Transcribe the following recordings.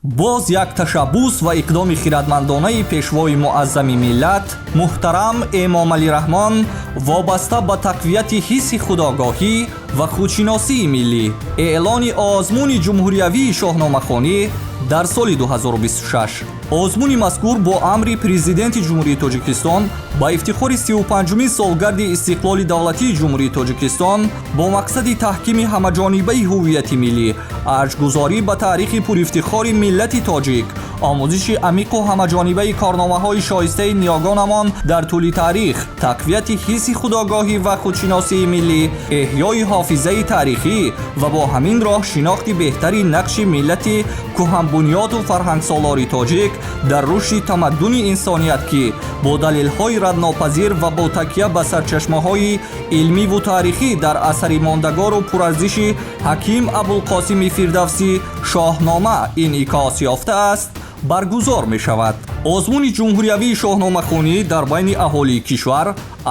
Боз як ташаббус ва иқдоми хирадмандонаи пешвои муаззами миллат муҳтарам Эмомалӣ Раҳмон вобаста ба тақвияти ҳисси худогоҳӣ ва худшиносии миллӣ, эълони озмуни ҷумҳуриявии шоҳномахонӣ дар соли 2026. Озмуни мазкур бо амри Президенти Ҷумҳурии Тоҷикистон ба ифтихори 35-умин солгарди истиқлоли давлатии Ҷумҳурии Тоҷикистон бо мақсади таҳкими ҳамаҷонибаи ҳуввияти миллӣ, арҷгузорӣ ба таърихи пурифтихори миллати тоҷик, омӯзиши амиқу ҳамаҷонибаи корномаҳои шоистаи ниёгонамон дар тӯли таърих, тақвияти ҳисси худогоҳӣ ва худшиносии миллӣ, эҳёи ҳофизаи таърихӣ ва бо ҳамин роҳ шинохти беҳтари нақши миллати кӯҳанбунёду фарҳангсолори тоҷик дар рушди тамаддуни инсоният, ки бо далелҳои раднопазир ва бо такя ба сарчашмаҳои илмиву таърихӣ дар асари мондагору пурарзиши Ҳаким Абулқосими Фирдавсӣ «Шоҳнома» инъикос ёфтааст, баргузор мешавад. Озмуни ҷумҳуриявии шоҳномахонӣ дар байни аҳолии кишвар,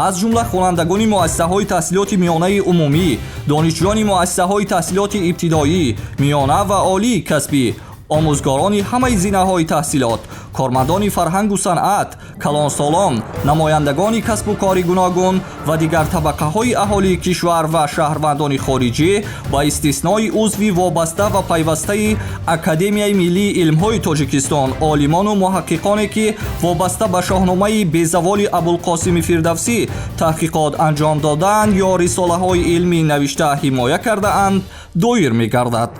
аз ҷумла хонандагони муассисаҳои таҳсилоти миёнаи умумӣ, донишҷӯёни муассисаҳои таҳсилоти ибтидоӣ, миёна ва олии касбӣ, омӯзгорони ҳамаи зинаҳои таҳсилот, кормандони фарҳангу санъат, калонсолон, намояндагони касбу кори гуногун ва дигар табақаҳои аҳолии кишвар ва шаҳрвандони хориҷӣ ба истиснои узви вобаста ва пайвастаи Академияи миллии илмҳои Тоҷикистон, олимону муҳаққиқоне, ки вобаста ба шоҳномаи безаволи Абулқосими Фирдавсӣ таҳқиқот анҷом додаанд ё рисолаҳои илмӣ навишта ҳимоя кардаанд, доир мегардад.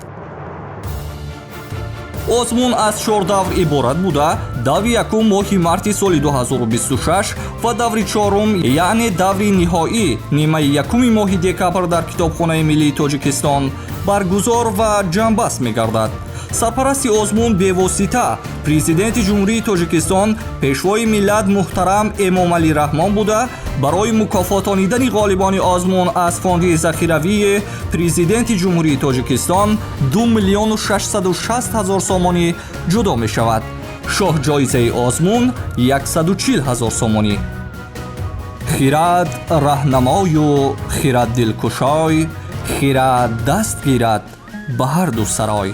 Озмун аз чор давр иборат буда, даври якум моҳи марти соли 2026 ва даври чорум, яъне даври ниҳоӣ, нимаи якуми моҳи декабр дар Китобхонаи миллии Тоҷикистон баргузор ва ҷамъбаст мегардад. Сарпарасти озмун бевосита Президенти Ҷумҳурии Тоҷикистон, Пешвои миллат муҳтарам Эмомалӣ Раҳмон буда, барои мукофотонидани ғолибони озмун аз фонди захиравии Президенти Ҷумҳурии Тоҷикистон 2 миллиону 660 ҳазор сомонӣ ҷудо мешавад. Шоҳҷоизаи озмун 140 ҳазор сомонӣ. Хирад раҳнамою хирад дилкушой, хирад даст гирад ба ҳарду сарой.